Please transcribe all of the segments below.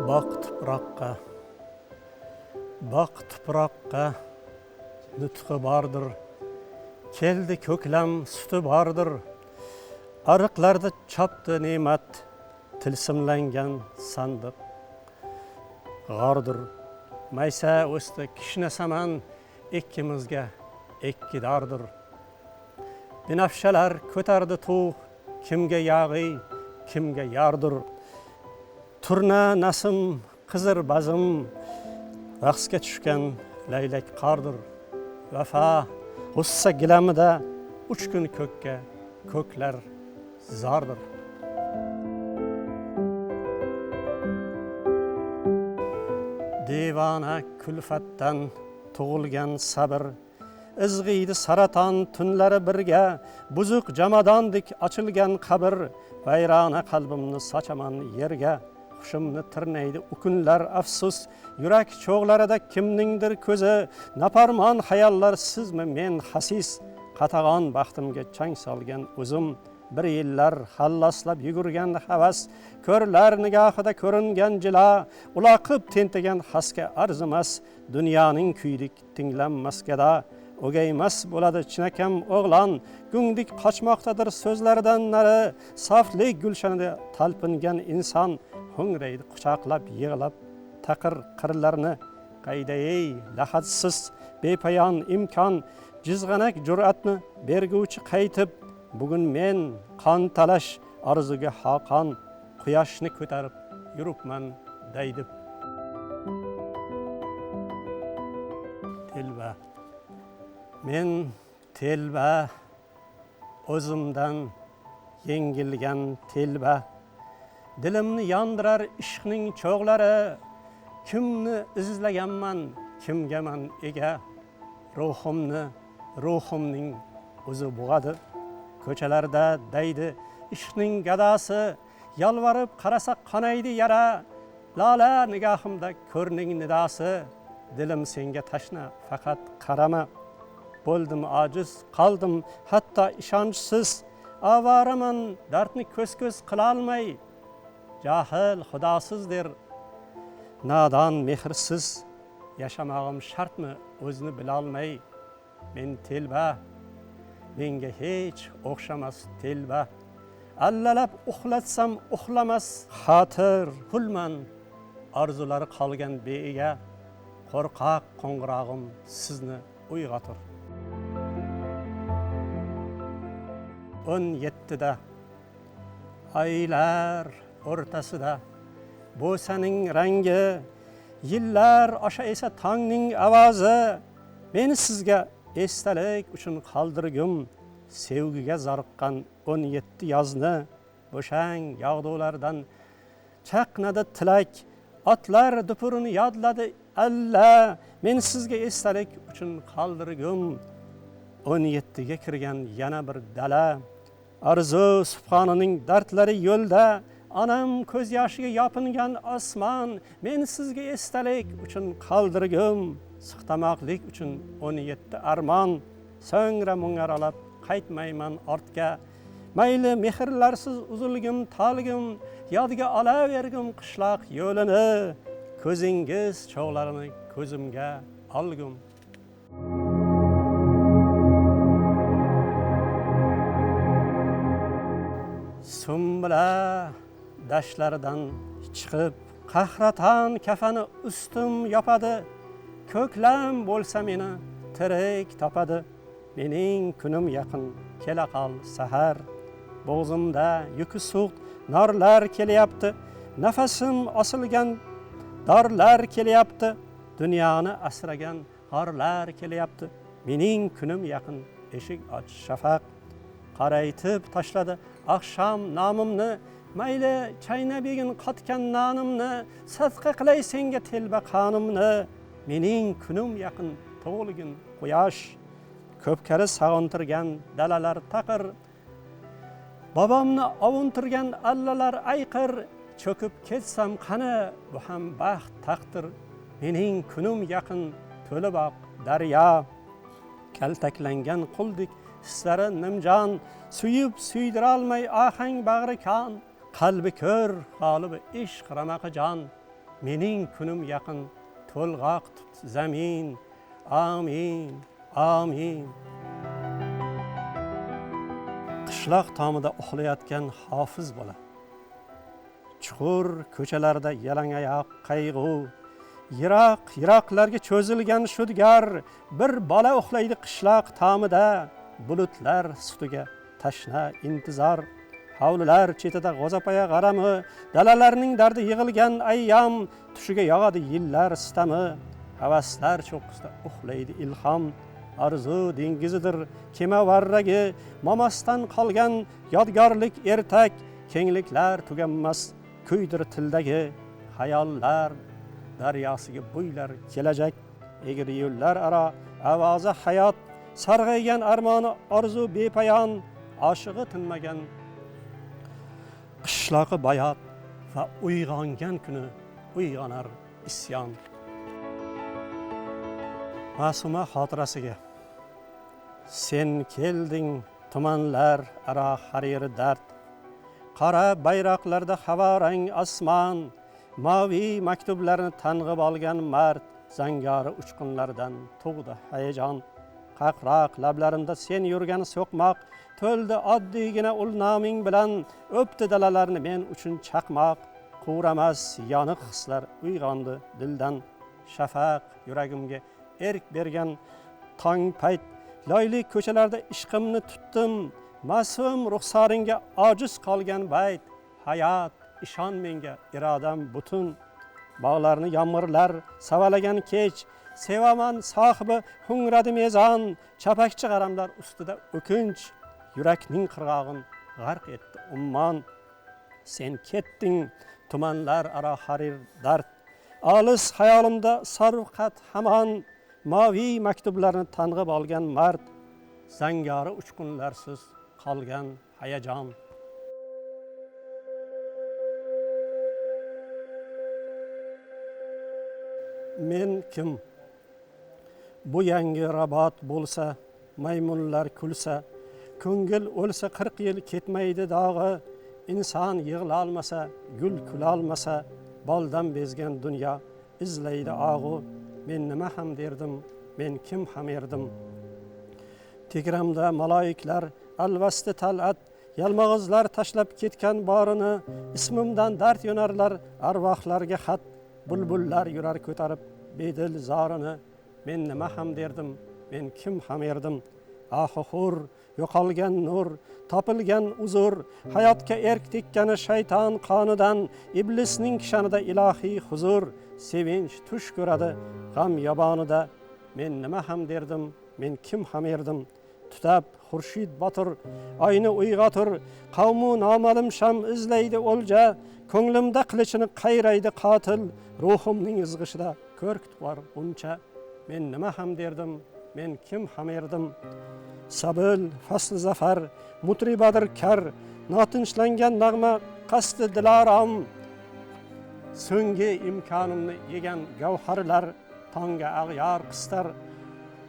Boq tuproqqa, boq tuproqqa, nutqi bordir. Keldi ko'klam, suti bordir. Ariqlarda chopdi ne'mat, tilsimlangan sandiq g'ordir. Maysa o'sdi kishnasaman, ikkimizga ikki dordir. Binafshalar ko'tardi tug', kimga yog'iy, kimga yordir. Turna nasim qizir bazm, raqsga tushgan laylak qordir. Vafo g'ussa gilamida uch kun ko'kka ko'klar zordir. Devona kulfatdan tug'ilgan sabr, izg'iydi saraton tunlari birga, buzuq jamadondek ochilgan qabr, vayrona qalbimni sochaman yerga. Hushimni tirnaydi u kunlar afsus, yurak cho'g'larida kimningdir ko'zi, naparmon xayollar sizmi men xasis, qatag'on baxtimga chang solgan o'zim. Bir yillar halloslab yugurgan havas, ko'rlar nigohida ko'ringan jila, uloqib tentagan xasga arzimas, dunyoning kuydik tinglanmas gado. O'gaymas bo'ladi chinakam o'g'lon, gungdik qochmoqdadir so'zlaridan nari, soflik gulshanida talpingan inson, ho'ngraydi quchoqlab yig'lab taqir qirlarni. Qayda ey lahadsiz bepayon imkon, jizg'anak jur'atni berguvchi qaytib, bugun men qon talash orzuga xoqon, quyoshni ko'tarib yuribman daydib. Telba, men telba, o'zimdan yengilgan telba, dilimni yondirar ishqning cho'g'lari, kimni izlaganman, kimgaman ega, ruhimni ruhimning o'zi bo'g'adi. Ko'chalarda daydi ishqning gadosi, yolvorib qarasa qonaydi yara, lola nigohimda ko'rning nidosi, dilim senga tashna faqat qarama. Bo'ldim ojiz, qoldim hatto ishonchsiz, ovoraman dardni ko'z-ko'z qilolmay, johil xudosiz der nodon mehrsiz, yashamog'im shartmi o'zini bilolmay. Men telba, menga hech o'xshamas telba, allalab uxlatsam uxlamas xotir pulman, orzulari qolgan beiga, qo'rqoq qo'ng'irog'im sizni uyg'otir. 17da oylar o'rtasida bo'saning rangi, yillar osha esa tongning ovozi, meni sizga esdalik uchun qoldirgum, sevgiga zoriqqan 17 yozni. Bo'shang yog'dulardan chaqnadi tilak, otlar dupurini yodladi alla, men sizga esdalik uchun qoldirgum. 17ga kirgan yana bir dala, orzu subhonining dardlari yo'lda, onam ko'z yoshiga yopingan osmon, men sizga esdalik uchun qoldirgum. Siqtamoqlik uchun 17 armon, so'ngra mungaralab qaytmayman ortga, mayli mehrlarsiz uzilgim tolgim, yodga olavergim qishloq yo'lini, ko'zingiz cho'g'larini ko'zimga olgim. Sumbula dashlaridan chiqib qahraton kafani ustim yopadi, ko'klam bo'lsa meni tirik topadi. Mening kunim yaqin, kela qol sahar, bo'g'zimda yuki suq norlar kelyapti, nafasim osilgan dorlar kelyapti, dunyoni asragan g'orlar kelyapti. Mening kunim yaqin, eshik och shafaq, qoraytib tashladi oqshom nomimni, mayli chaynab yegin qotgan nonimni, sadqa qilay senga telba qonimni. Mening kunim yaqin, tug'ilgin quyosh, ko'pkari sog'intirgan dalalar taqir, bobomni ovuntirgan allalar ayqir, cho'kib ketsam qani bu ham baxt taqdir. Mening kunim yaqin, to'liboq daryo, kaltaklangan quldek hislari nimjon, suyib suydirolmay ohang bag'ri kon, qalbi ko'r g'olibi ishq ramaqi jon. Mening kunim yaqin, to'lg'oq tut zamin. Amin, amin. Qishloq tomida uxlayotgan hofiz bola. Chuqur ko'chalarda yalangoyoq qayg'u, yiroq yiroqlarga cho'zilgan shudgar bir bola uxlaydi qishloq tomida, bulutlar sutiga tashna intizor. Hovlilar chetida g'o'zapoya g'arami, dalalarning dardi yig'ilgan ayyom, tushiga yog'adi yillar sitami. Havaslar cho'qqisida uxlaydi ilhom. Orzu dengizidir kema varragi, momasdan qolgan yodgorlik ertak, kengliklar tuganmas kuydir tildagi, xayollar daryosiga bo'ylar kelajak. Egri yo'llar aro ovozi hayot, sarg'aygan armoni orzu bepayon, oshig'i tinmagan qishloqi bayot va uyg'ongan kuni uyg'onar isyon. Ma'suma xotirasiga. Sen kelding tumanlar aro hariri dard, qora bayroqlarda havorang osmon, maviy maktublarni tang'ib olgan mard, zangori uchqunlardan tug'di hayajon. Qaqroq lablarimda sen yurgan so'qmoq, to'ldi oddiygina ul noming bilan, o'pdi dalalarni men uchun chaqmoq. Quvramas yoniq hislar uyg'ondi dildan, shafaq yuragimga erk bergan tong payt, loylik ko'chalarda ishqimni tutdim, ma'sum ruxsoringga ojiz qolgan bayt. Hayot ishon menga, irodam butun, bog'larni yomg'irlar savalagan kech, sevaman sohibi hungradi mezon, chapakchi g'aramlar ustida o'kinch, yurakning qirg'og'in g'arq etdi ummon. Sen ketding tumanlar aro harir dard, olis xayolimda sarvqat hamon, maviy maktublarni tang'ib olgan mard, zangori uchqunlarsiz qolgan hayajon. Men kim? Bu yangi rabot bo'lsa, maymunlar kulsa, ko'ngil o'lsa 40 yil ketmaydi dog'i, inson yig'lolmasa, gul kulolmasa, boldan bezgan dunyo izlaydi og'u. Men nima ham derdim, men kim ham erdim? Tegramda maloiklar alvasti tal'at, yalmog'izlar tashlab ketgan borini, ismimdan dard yonarlar arvohlarga xat, bulbullar yurar ko'tarib bedil zorini. Men nima ham derdim, men kim ham erdim? Ahu-hur, yo'qolgan nur, topilgan uzur, hayotga erk tekkani shayton qonidan, iblisning kishanida ilohiy huzur, sevinch tush ko'radi g'am yobonida. Men nima ham derdim, men kim ham erdim? Tutab xurshid botir, oyni uyg'otir, qavmu noma'lum sham izlaydi o'lja, ko'nglimda qilichini qayraydi qotil, ruhimning izg'ishida ko'rk tug'ar uncha. Men nima ham derdim, men kim ham erdim? Sabil fasli zafar, mutribadir kar, notinchlangan nag'ma qasdi dilarom, so'nggi imkonimni yegan gavharlar, tongga ag'yor qistar,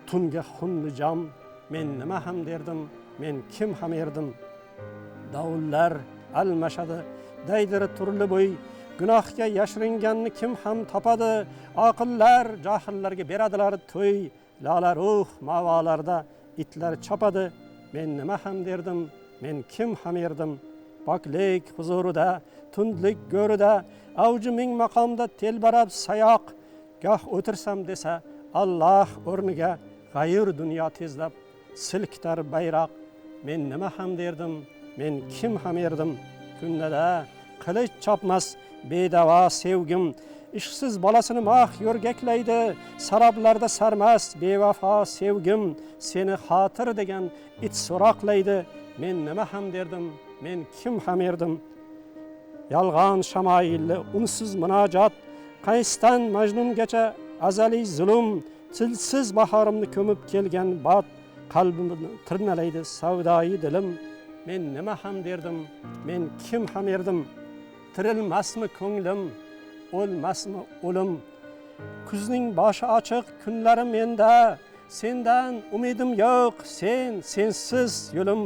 tunga xunli jom. Men nima ham derdim, men kim ham erdim? Davullar almashadi, daydir turli bo'y, gunohga yashiringanni kim ham topadi? Oqillar johillarga beradilar to'y, lola ruh mavolarda itlar chopadi. Men nima ham derdim, men kim ham erdim? Poklik huzurida, tundlik go'rida, avji ming maqomda telbarab sayoq, goh o'tirsam desa Alloh o'rniga, g'ayur dunyo tezlab silkitar bayroq. Men nima ham derdim, men kim ham erdim? Kundada qilich chopmas bedavo sevgim, ishqsiz bolasini mah yo'rgaklaydi, saroblarda sarmast bevafo sevgim, seni xotir degan it so'roqlaydi. Men nima ham derdim, men kim ham erdim? Yolg'on shamoilli unsiz munojot, Qaysdan Majnungacha azaliy zulm, tilsiz bahorimni ko'mib kelgan bot, qalbimni tirnalaydi savdoyi dilim. Men nima ham derdim, men kim ham erdim? Tirilmasmi ko'nglim, o'lmasmi o'lim? Kuzning boshi ochiq kunlarim menda, sendan umidim yo'q, sen sensiz yo'lim.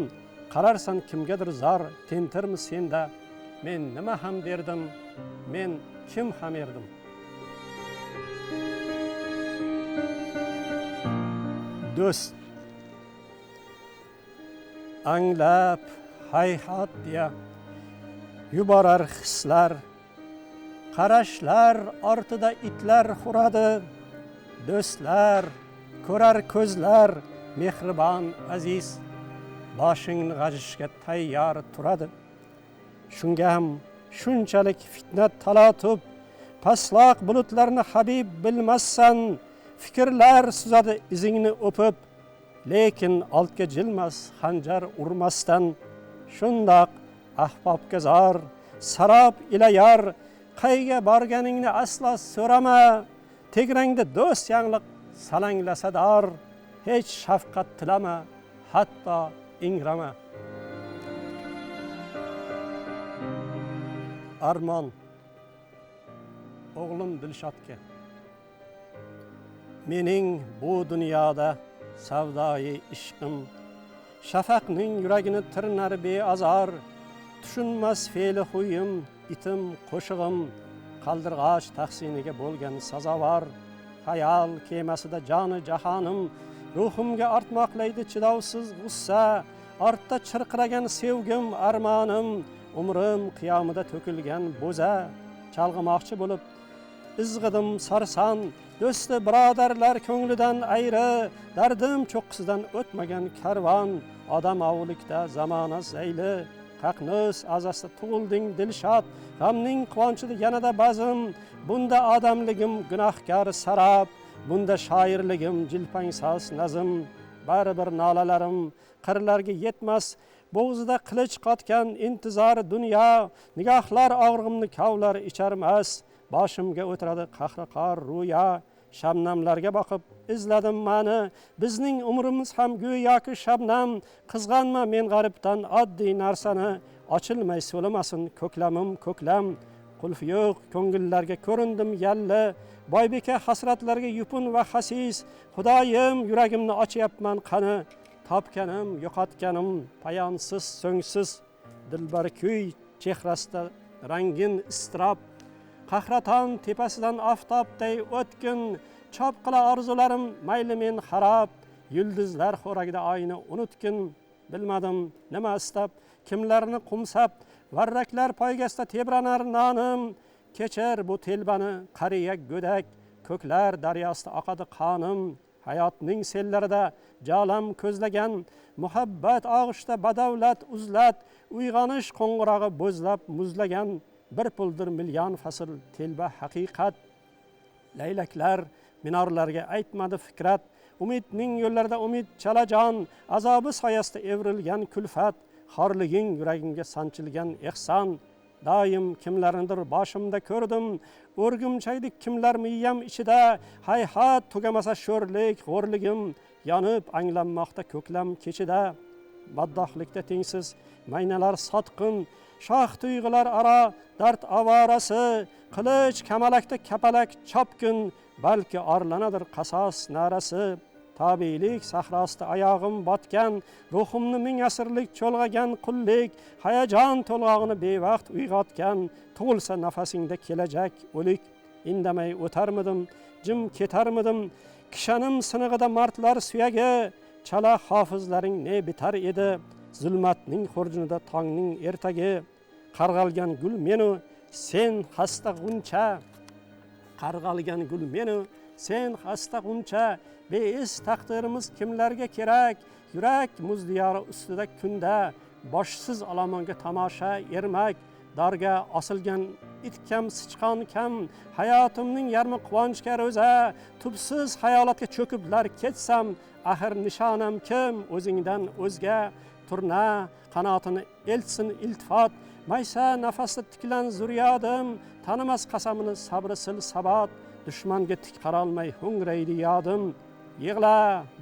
Qararsan kimgadir zor, tentirmi senda? Men nima ham derdim, men kim ham erdim? Do'st. Anglab hayhat deya yuborar hislar, qarashlar ortida itlar huradi. Do'stlar ko'rar ko'zlar mehribon aziz, boshingni g'ajishga tayyor turadi. Shunga ham shunchalik fitna talotub, pasloq bulutlarni habib bilmassan, fikrlar suzadi izingni o'pib, lekin oldga jilmas xanjar urmasdan. Shundoq ahbobga zor, sarob ila yor, qayga borganingni aslo so'rama, tegrangda do'st yangliq salanglasa dor, hech shafqat tilama, hatto ingrama. Armon. O'g'lim Dilshodga. Mening bu dunyoda savdoyi ishqim, shafaqning yuragini tirnar beazor, tushunmas fe'li huyim, itim qo'shig'im, qaldirg'och tahsiniga bo'lgan sazovor, xayol kemasida joni jahonim, ruhimga ortmoqlaydi chidovsiz g'ussa, ortda chirqiragan sevgim armonim, umrim qiyomida to'kilgan bo'za, chalg'imoqchi bo'lib izg'idim sarson, do'sti birodarlar ko'nglidan ayri, dardim cho'qqisidan o'tmagan karvon, odam ovlikda zamona zayli, qaqnus azasida tug'ilding Dilshod, g'amning quvonchida yanada bazm, bunda odamligim gunohkor sarab, bunda shoirligim jilpangsoz nazm, baribir nolalarim qirlarga yetmas, bo'g'zida qilich qotgan intizor dunyo, nigohlar og'rig'imni kavlar icharmas, boshimga o'tiradi qahriqor ru'yo, shabnamlarga boqib izladim mani, bizning umrimiz ham go'yoki shabnam, qizg'anma men g'aribdan oddiy narsani, ochilmay so'limasin ko'klamim ko'klam, qulfi yo'q ko'ngillarga ko'rindim yalli, boybeka hasratlarga yupun va xasis, xudoyim yuragimni ochyapman qani, topganim yo'qotganim payonsiz so'ngsiz, dilbar kuy chehrasida rangin iztirob, qahraton tepasidan oftobday o'tkin, chopqila orzularim mayli men xarob, yulduzlar xo'ragida oyni unutgin, bilmadim nima istab kimlarni qumsab, varraklar poygasida tebranar nonim, kechir bu telbani qariya go'dak, ko'klar daryosida oqadi qonim, hayotning sellarida jalam ko'zlagan, muhabbat og'ushida badavlat uzlat, uyg'onish qo'ng'irog'i bo'zlab muzlagan, bir puldir million fasl telba haqiqat, laylaklar minorlarga aytmadi fikrat, umidning yo'llarida umid chalajon, azobi soyasida evrilgan kulfat, xorliging yuragimga sanchilgan ehson, doim kimlarnidir boshimda ko'rdim, o'rgimchaydik kimlar miyam ichida, hayhat tugamasa sho'rlik g'o'rligim, yonib anglanmoqda ko'klam kechida, maddohlikda tengsiz maynalar sotqin, shoh tuyg'ular aro dard avorasi, qilich kamalakda kapalak chopkin, balki orlanadir qasos narasi, tobilik sahrosida oyog'im botgan, ruhimni ming asrlik cho'lg'agan qullik, hayajon to'lg'og'ini bevaqt uyg'otgan, tug'ilsa nafasingda kelajak o'lik, indamay o'tarmidim, jim ketarmidim, kishanim sinig'ida mardlar suyagi, chala hofizlaring ne bitar edi, zulmatning xurjunida tongning ertagi, qarg'algan gul menu sen xasta g'uncha, qarg'algan gul menu sen xasta g'uncha, beis taqdirimiz kimlarga kerak, yurak muz diyori ustida kunda, boshsiz olomonga tomosha ermak, dorga osilgan it kam sichqon kam, hayotimning yarmi quvonchga ro'za, tubsiz xayolatga cho'kiblar ketsam, axir nishonam kim o'zingdan o'zga, turna qanotini eltsin iltifot, maysa nafasda tiklan zurriyodim, tanimas qasamini sabri sil sabot, dushmanga tik qarolmay ho'ngraydi yodim, yig'la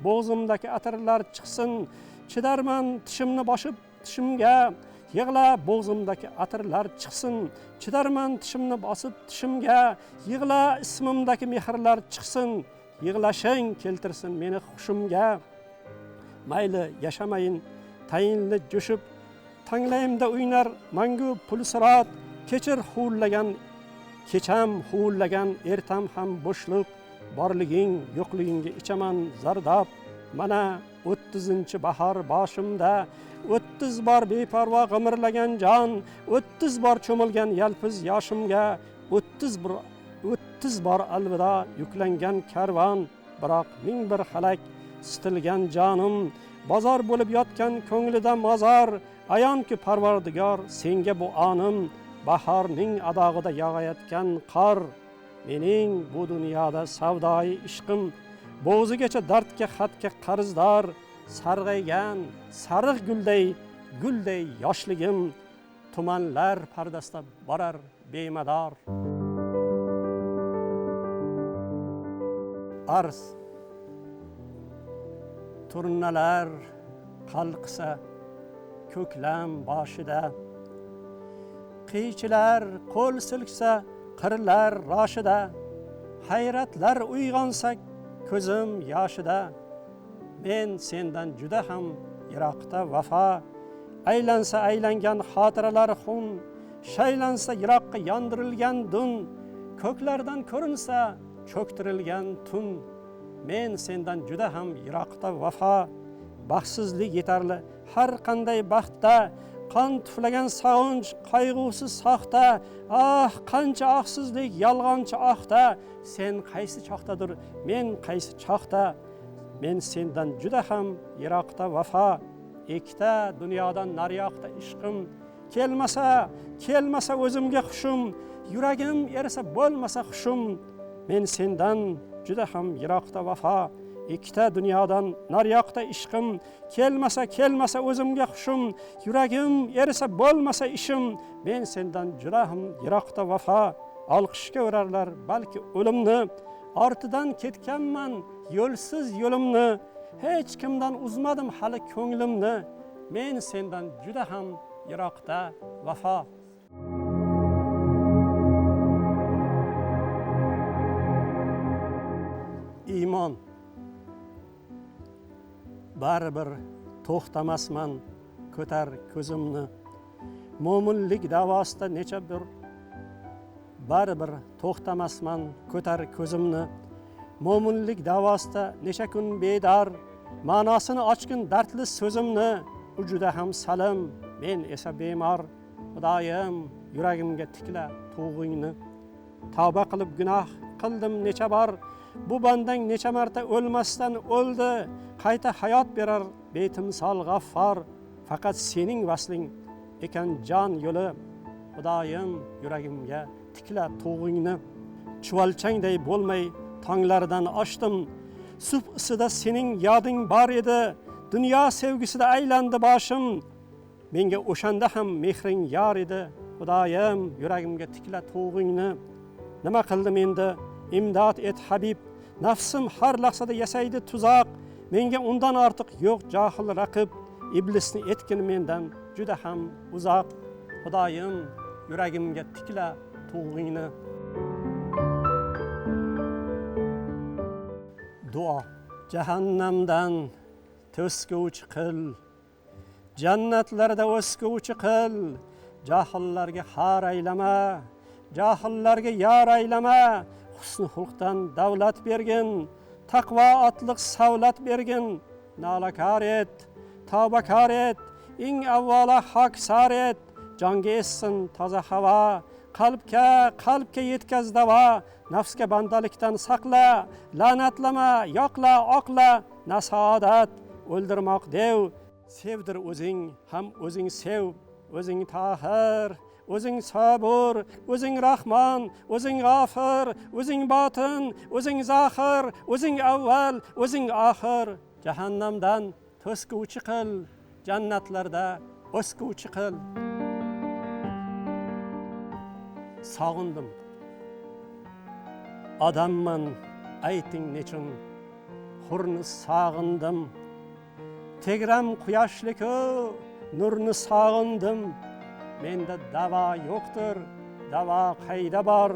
bo'g'zimdagi atirlar chiqsin, chidarman tishimni boshib tishimga, yig'la bo'g'zimdagi atirlar chiqsin, chidarman tishimni bosib tishimga, yig'la ismimdagi mehrlar chiqsin, yig'lashing keltirsin meni hushimga, mayli yashamayin tayinli jo'shib, tanglayimda o'ynar mangu pulsirot, kechir huvillagan kecham huvillagan ertam ham bo'shliq, borliging yo'qligingga ichaman zardob, Mana 30-bahor boshimda 30 bor beparvo g'imirlagan jon, 30 bor cho'milgan yalpiz yoshimga, 30 bor alvido yuklangan karvon. Biroq 1001 halak sitilgan jonim, bozor bo'lib yotgan ko'nglida mozor. Ayonki Parvardigor senga bu onim, bahorning adog'ida yog'ayotgan qor. Mening bu dunyoda savdoyi ishqim, bo'g'zigacha dardga xatga qarzdor. Sarg'aygan sariq gulday gulday yoshligim, tumanlar pardasida borar bemador. Arz turnalar qalqsa ko'klam boshida, qiychilar qo'l silksa qirlar roshida, hayratlar uyg'onsa ko'zim yoshida. Men sendan juda ham yiroqda vafo, aylansa aylangan xotiralar xun, shaylansa yiroqqa yondirilgan dun, ko'klardan ko'rinsa cho'ktirilgan tun. Men sendan juda ham yiroqda vafo, baxtsizlik yetarli har qanday baxtda, qon tuflagan sog'inch qayg'usiz soxta. Ah, qancha oqsizlik yolg'onchi ohda, sen qaysi choqdadir, men qaysi choqda. Men sendan juda ham yiroqda vafo, ikkita dunyodan naryoqda ishqim. Kelmasa, kelmasa o'zimga xushim, yuragim ersa bo'lmasa xushim. Men sendan juda ham yiroqda vafo, ikkita dunyodan naryoqda ishqim. Kelmasa, kelmasa o'zimga xushim, yuragim ersa bo'lmasa ishim. Men sendan juda ham yiroqda vafo, olqishga urarlar balki o'limni. Ortidan ketganman yo'lsiz yo'limni, hech kimdan uzmadim hali ko'nglimni. Men sendan juda ham yiroqda vafo. Iymon. Baribir to'xtamasman ko'tar ko'zimni, mo'minlik davosida necha bir. Baribir to'xtamasman ko'tar ko'zimni, mo'minlik davosida necha kun bedor. Ma'nosini ochgin dardli so'zimni, u juda ham salim, men esa bemor. Xudoyim yuragimga tikla tug'ingni. Tavba qilib gunoh qildim necha bor, bu bandang necha marta o'lmasdan o'ldi. Qayta hayot berar betimsol g'affor, faqat sening vasling ekan jon yo'li. Xudoyim yuragimga tikla tug'ingni. Chuvalchangday bo'lmay tonglardan oshdim, subh isida sening yoding bor edi. Dunyo sevgisida aylandi boshim, menga o'shanda ham mehring yor edi. Xudoyim yuragimga tikla tug'ingni. Nima qildim endi, imdod et habib, nafsim har lahzada yasaydi tuzoq. Menga undan ortiq yo'q johil raqib, iblisni etgin mendan juda ham uzoq. Xudoyim yuragimga tikla tug'ingni. Duo. Jahannamdan to'sguvchi qil, jannatlarda o'sguvchi qil. Johillarga xor aylama, johillarga yor aylama. Husni xulqdan davlat bergin, taqvo otliq savlat bergin. Nolakor et, tavbakor et, eng avvalo xoksor et. Jonga essin toza havo, qalbga qalbga yetkaz davo. Nafsga bandalikdan saqla, la'natlama, yoqla, oqla. Na saodat o'ldirmoq dev, sevdir o'zing ham o'zing sev. O'zing tohir, o'zing sabur, o'zing rahmon, o'zing g'ofir, o'zing botin, o'zing zohir, o'zing avval, o'zing oxir. Jahannamdan to'sguvchi qil, jannatlarda o'sguvchi qil. Sog'indim. Odamman ayting nechun hurni sog'indim. Tegram quyoshliku nurni sog'indim. Menda davo yo'qdir, davo qayda bor?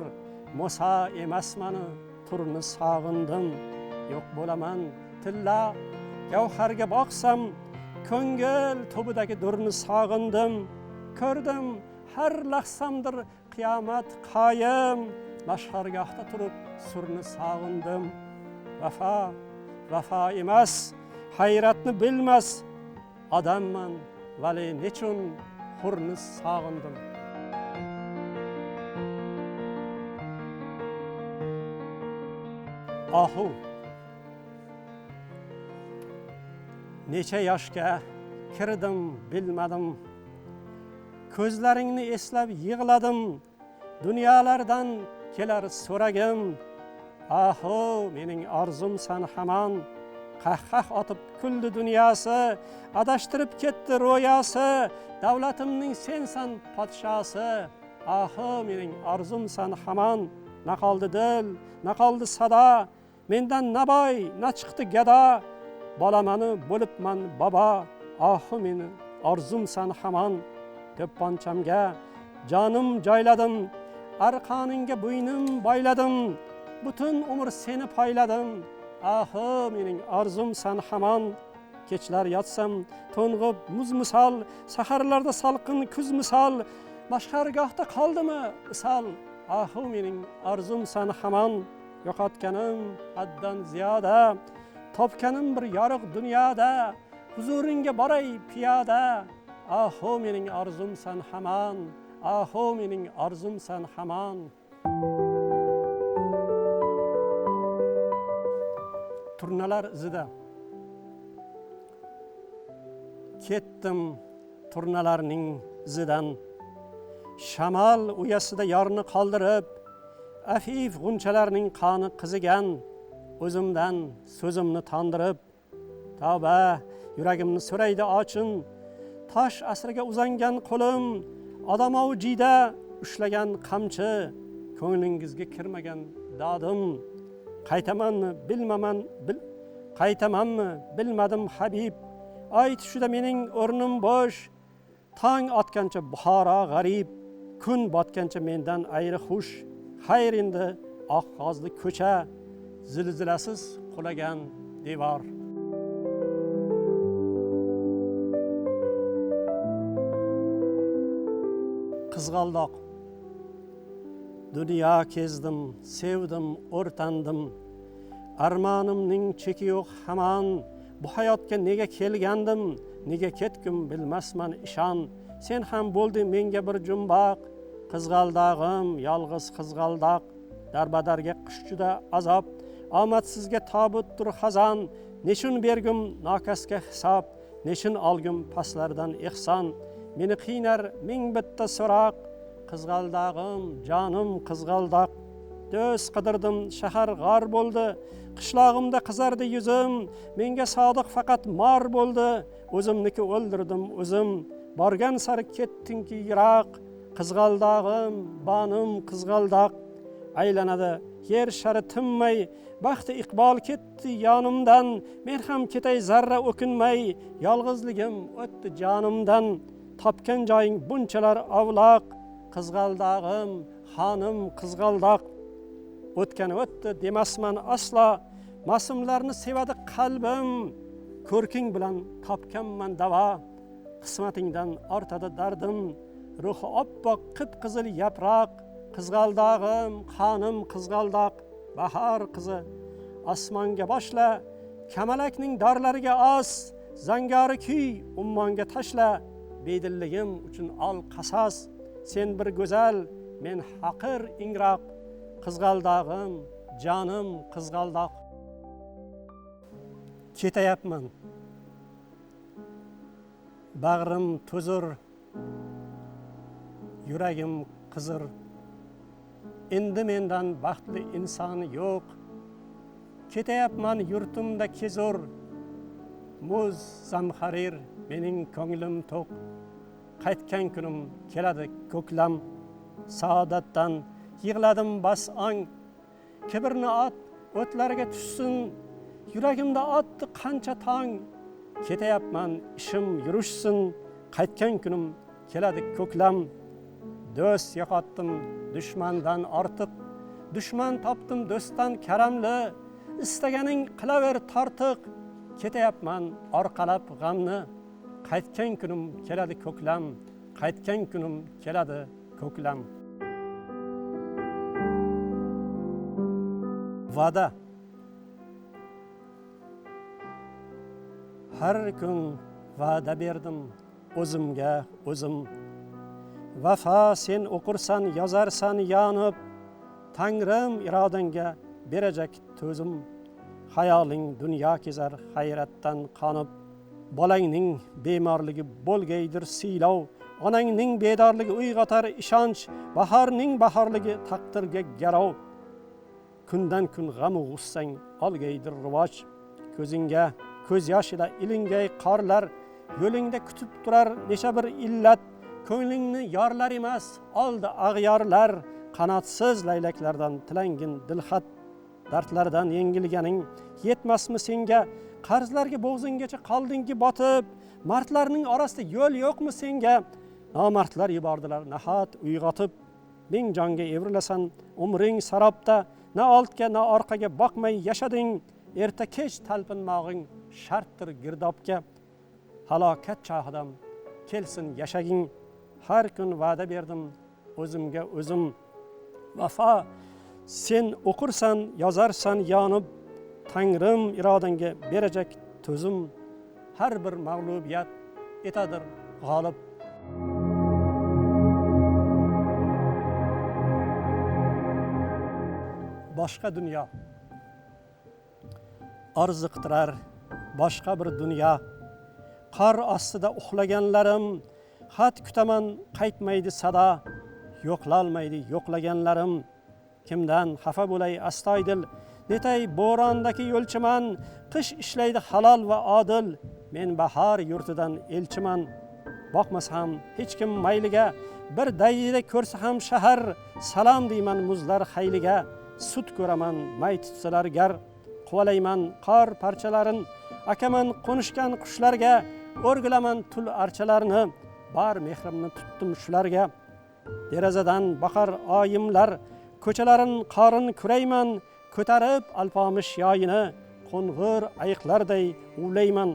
Muso emasmani turni sog'indim. Yo'q bo'laman tilla gavharga boqsam, ko'ngil tubidagi durni sog'indim. Ko'rdim har lahzamdir qiyomat qoyim, mashhargohda turib surni sog'indim. Vafo, vafo emas, Hayratni bilmas odamman, vali nechun hurni sog'indim. Ohu. Necha yoshga kirdim bilmadim, ko'zlaringni eslab yig'ladim, dunyolardan kelar so'ragim. Ahu mening orzumsan hamon, qahqah otib kuldi dunyosi, adashtirib ketdi ro'yosi, davlatimning sensan podshosi. Ahu mening orzumsan hamon, na qoldi dil, na qoldi sado, mendan na boy, na chiqdi gado, bolamani bo'libman bobo. Ahu meni orzumsan hamon, to'pponchamga jonim joyladim, arqoningga bo'ynim boyladim, butun umr seni poyladim. Ahu mening orzumsan hamon, kechlar yotsam to'ng'ib muz misol, saharlarda salqin kuz misol, mashhargohda qoldimi isol. Ahu mening orzumsan hamon, yo'qotganim haddan ziyoda, topganim bir yorug' dunyoda, huzuringga boray piyoda. Ahu mening orzumsan hamon, ahu mening orzumsan hamon. Turnalar izida. Ketdim turnalarning izidan, shamol uyasida yorni qoldirib, afif g'unchalarning qoni qizigan, o'zimdan so'zimni tondirib. Tavba, yuragimni so'raydi ochin, tosh asriga uzangan qo'lim, odamov jiyda ushlagan qamchi, ko'nglingizga kirmagan dodim. Qaytamanmi bilmaman, qaytamanmi bilmadim habib, oy tushida mening o'rnim bo'sh, tong otgancha Buxoro g'arib, kun botgancha mendan ayri xush. Xayr endi oq g'ozli ko'cha, zilzilasiz qulagan devor. Qizg'aldoq. Dunyo kezdim, sevdim, o'rtandim, armonimning cheki yo'q hamon. Bu hayotga nega kelgandim, nega ketgim bilmasman ishon. Sen ham bo'lding menga bir jumboq, qizg'aldog'im yolg'iz qizg'aldoq. Darbadarga qish juda azob, omadsizga tobutdir xazon. Nechun bergim nokasga hisob, nechun olgim pastlardan ehson. Meni qiynar ming bitta so'roq, qizg'aldog'im jonim qizg'aldoq. Do'st qidirdim, shahar g'or bo'ldi, qishlog'imda qizardi yuzim. Menga sodiq faqat mor bo'ldi, o'zimniki o'ldirdim o'zim. Borgan sari ketdingki yiroq, qizg'aldog'im bonim qizg'aldoq. Aylanadi yer shari tinmay, baxti iqbol ketdi yonimdan. Men ham ketay zarra o'kinmay, yolg'izligim o'tdi jonimdan. Topgan joying bunchalar ovloq, qizg'aldog'im xonim qizg'aldoq. O'tgani o'tdi demasman aslo, masumlarni sevadi qalbim. Ko'rking bilan topganman davo, qismatingdan ortadi dardim. Ruhi oppoq qip-qizil yaproq, qizg'aldog'im xonim qizg'aldoq. Bahor qizi osmonga boshla, kamalakning dorlariga os, zangori kuy ummonga tashla. Bedilligim uchun ol qasos, sen bir go'zal, men haqir ingroq. Qizg'aldog'im jonim qizg'aldoq. Ketayapman, bag'rim to'zir, yuragim qizir. Endi mendan baxtli inson yo'q. Ketayapman yurtimda kezur, muz zamharir mening ko'nglim to'q. Qaytgan kunim keladi ko'klam, saodatdan yig'ladim bas ong. Kibrni ot o'tlarga tushsin, yuragimda otdi qancha tong. Ketayapman ishim yurishsin, qaytgan kunim keladi ko'klam. Do'st yo'qotdim dushmandan ortiq, dushman topdim do'stdan karamli. Istaganing qilaver tortiq, ketayapman orqalab g'amni. Qaytgan kunim keladi ko'klam, qaytgan kunim keladi ko'klam. Va'da. Har kun va'da berdim o'zimga o'zim. Vafo sen o'qirsan, yozarsan yonib, Tangrim irodangga berajak to'zim. Xayoling dunyo kezar hayratdan qonib, bolangning bemorligi bo'lgaydir siylov, onangning bedorligi uyg'otar ishonch, bahorning bahorligi taqdirga garov. Kundan kun g'am g'ussang olgaydir rivoj, ko'zingga ko'z yosh ila ilingay qorlar, yo'lingda kutib turar necha bir illat, ko'nglingni yorlar emas oldi ag'yorlar, qanotsiz laylaklardan tilangin dilxat, dardlardan yengilganing yetmasmi senga, qarzlarga bo'g'zinggacha qoldingki botib, mardlarning orasida yo'l yo'qmi senga, nomardlar yubordilar nahot uyg'otib, ming jonga evrilasan umring sarobda, na oldga na orqaga boqmay yashading, erta kech talpinmog'ing shartdir girdobga, halokat chog'idam kelsin yashaging. Har kun va'da berdim o'zimga o'zim. Vafo sen o'qirsan, yozarsan yonib, Tangrim irodangga berajak to'zim. Har bir mag'lubiyat etadir g'olib. Boshqa dunyo orziqtirar boshqa bir dunyo. Qor ostida uxlaganlarim, xat kutaman qaytmaydi sado, yo'qlolmaydi yo'qlaganlarim. Kimdan xafa bo'lay astoydil, netay bo'rondagi yo'lchiman, qish ishlaydi halol va odil, men bahor yurtidan elchiman. Boqmasam hech kim mayliga, bir dayida ko'rsa ham shahar, salom deyman muzlar hayliga, sut ko'raman may tutsalar gar, quvalayman qor parchalarin, akaman qo'nishgan qushlarga, o'rgilaman tul archalarni, bor mehrimni tutdim shularga. Derazadan boqar oyimlar, ko'chalarin qorin kurayman, ko'tarib alpomish yoyini, qo'ng'ir ayiqlarday uvlayman.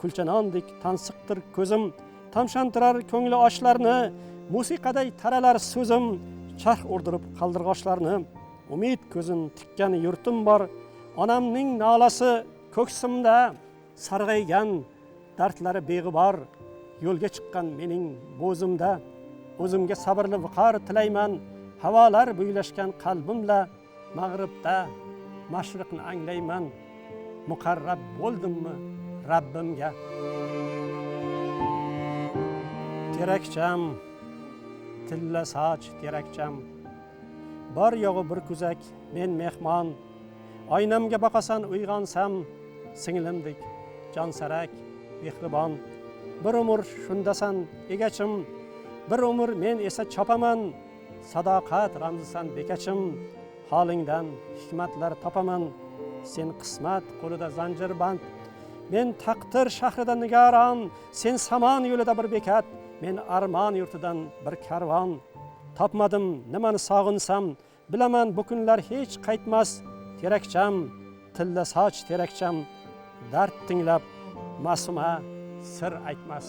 Kulchanondek tansiqdir ko'zim, tamshantirar ko'ngli oshlarni, musiqaday taralar so'zim, charx urdirib qaldirg'ochlarni. Umid ko'zin tikkan yurtim bor, onamning nolasi ko'ksimda, sarg'aygan dardlari beg'ubor, yo'lga chiqqan mening bo'zimda. O'zimga sabrli viqor tilayman, havolar buylashgan qalbimla, mag'ribda mashriqni anglayman, muqarrab bo'ldimmi Rabbimga. Terakcham, tilla soch terakcham, bor yo'g'i bir kuzak men mehmon, oynamga boqasan uyg'onsam, singlimdek jonsarak mehribon. Bir umr shundasan egachim, bir umr men esa chopaman, sadoqat ramzisan bekachim, holingdan hikmatlar topaman. Sen qismat qo'lida zanjirband, men taqdir shahrida nigaron, sen samon yo'lida bir bekat, men armon yurtidan bir karvon. Topmadim nimani sog'insam, bilaman bu kunlar hech qaytmas. Terakcham, tilla soch terakcham, dard tinglab ma'suma sir aytmas.